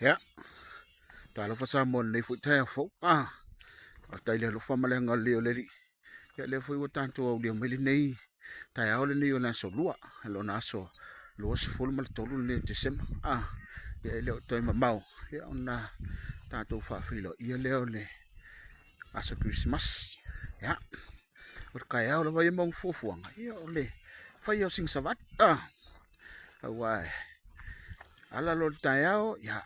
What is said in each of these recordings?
Ia, talofa Samoa i lenei foi taeao fou. Ah, faafetai i le alofa ma le agalelei o le Alii. Ia, lea foi ua tatou aulia mai lenei taeao lenei o le aso Lua, lona aso 23 lenei o Tesema. Ah, ia e le o toe mamao, ia ona tatou faafeiloaia lea o le aso Kerisimasi. Ia, o le taeao lava ia ma ona fuafuaga, ia o le faia o sina savali. Ah, aua e ala loa le taeao, ia,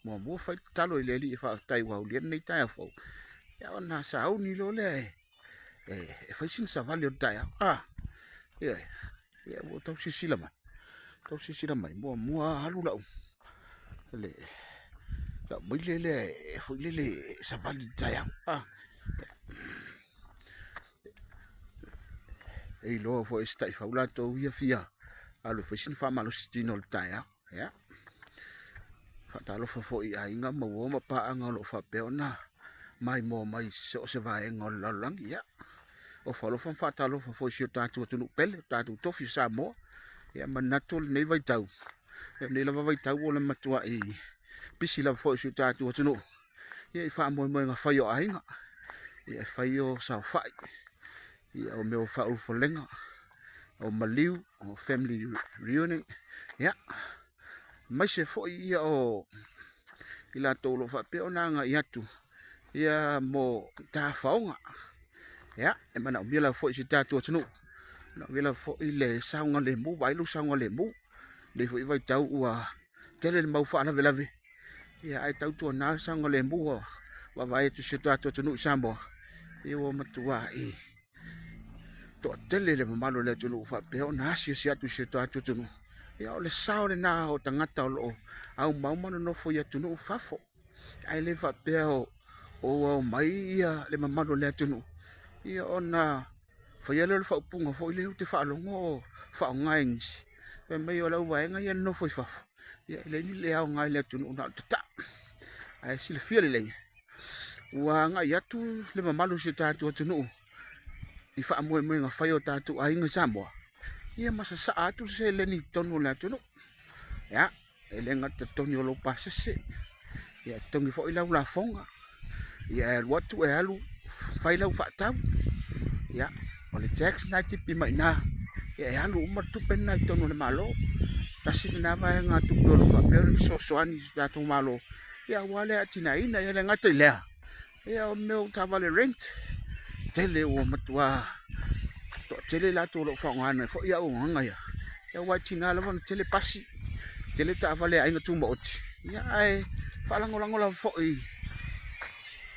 muamua fai tatalo i le Alii e faafetai ua aulia lenei taeao fou, ia ona sauni loa lea e fai sina savali o le taeao. Ah, ioe, ia ua tau silasila mai, tau silasila mai, muamua alu lau le lau maile lea e foi lele e savali i le taeao. Ah, e iloa foi e se taifau latou ia fia alu e fai sina faamalosi tino o le taeao. Ia, faatalofa foi i aiga ma uo ma paaga o lo o faapea ona maimoa mai i so o se vaega o le lalolagi. Ia, ofo alofa ma faatalofa foi i si o tatou atunuu pele, o tatou tofi o Samoa. Ia, manatu o lenei vaitau, ia lenei lava vaitau o le matuai pisi lava foi o si o tatou atunuu ia i faamoemoega fai o aiga, ia e fai o saofai, ia o mea o faaulufalega, o maliu, o family reunion, ia, aemaise foi ia o i latou o lo o faapea ona agai atu ia mo tafaoga. Ia, e manaomia lava foi i si tatou atunuu, manaomia lava foi le saogalemu, vaai lou saogalemu. I lenei foi vaitau ua tele le mau faalavelave, ia ae tautuana le saogalemu ua vaavaai atu i si o tatou atunuu i Samoa, ia ua matuai toatele le mamalu o le atunuu ua faapea ona asiasi atu i si o tatou atunuu. Ia o le sao lena o tagata o lo o aumau ma nonofo i atunuu i fafo, ae le faapea o ua omai ia le mamalu o le atunuu ia ona faia lea o le faaupuga foi lea ou te faalogo o faaaoga e nisi, fai mai o le auvaega ia e nonofo i fafo, ia e leai ni le aoga i le atunuu na o le tatai. Ae silafia lelei, ua agai atu le mamalu o si o tatou atunuu i faamoemoega fai a o tatou aiga i Samoa, ia ma sasaa atu le seleni i totonu o le atunuu. Ia, e le gata i le totogi o lou pasese, ia e totogi foi lau lafoga, ia e alu atu e alu fai lau faatau, ia o le tax lena e tipi mai i ina, ia e alu uma le tupe lena i totonu o le Malo. Tasi lena vaegatupe o lo o faapea ona fesoasoani i si o tatou Malo, ia aua le atinaeina. Ia e le gata i lea, Ia o mea o taavale rent, tele ua matua toatele latou o lo o faaaogaina foi auaunaga ia, aua e tiga lava ona tele pasi, tele taavale a aiga tumaoti, ia ae faalagolago lava foi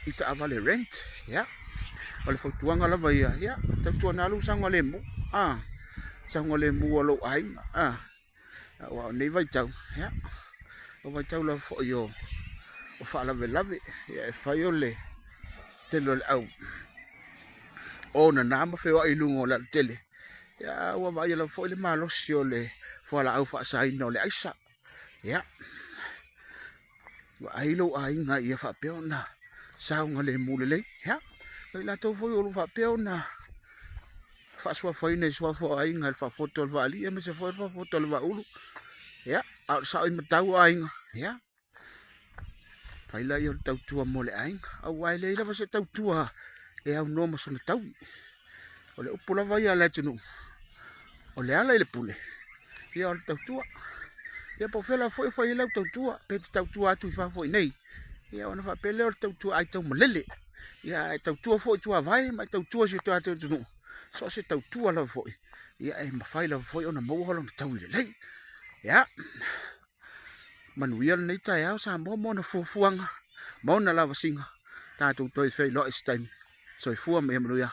i taavale rent. Ia, o le fautuaga lava ia, ia tautuana lou saogalemu, saogalemu o lou aiga, Aua o lenei vaitau, ia, o vaitau lava foi o faalavelave, ia e fai o le tele o le au onana ma feoai i luga o le alatele, ia ae ua vaaia lava foi le malosi o le fualaau faasaina o le aisa. Ia, vaai lou aiga ia faapea ona saogalemu lelei. Ia, o i latou foi o lo o faapea ona faasuafaina i suafa o aiga i le faafoto a le vaalii aemaise foi le faafoto a le vaaulu. Ia, a o le sao i matau o aiga, ia, fai laia o le tautua mo le aiga, aua e leai lava se tautua e aunoa ma sona taui. O le upu lava ia a le atunuu, o le ala i le pule, ia o le tautua. Ia po o fea lava foi o fai ai lau tautua, pe te tautua atu i fafo i inei, ia ona faapea lea o le tautua aitaumalele. Ia ae tautua foi i tuavae ma e tautua i si o tatou atunuu, so o se tautua lava foi, ia e mafai lava foi ona maua lona taui lelei. Ia, manuia lenei taeao Samoa ma ona fuafuaga ma ona lavasiga, tatou toe feiloai i se taimi. Soifua ma ia manuia.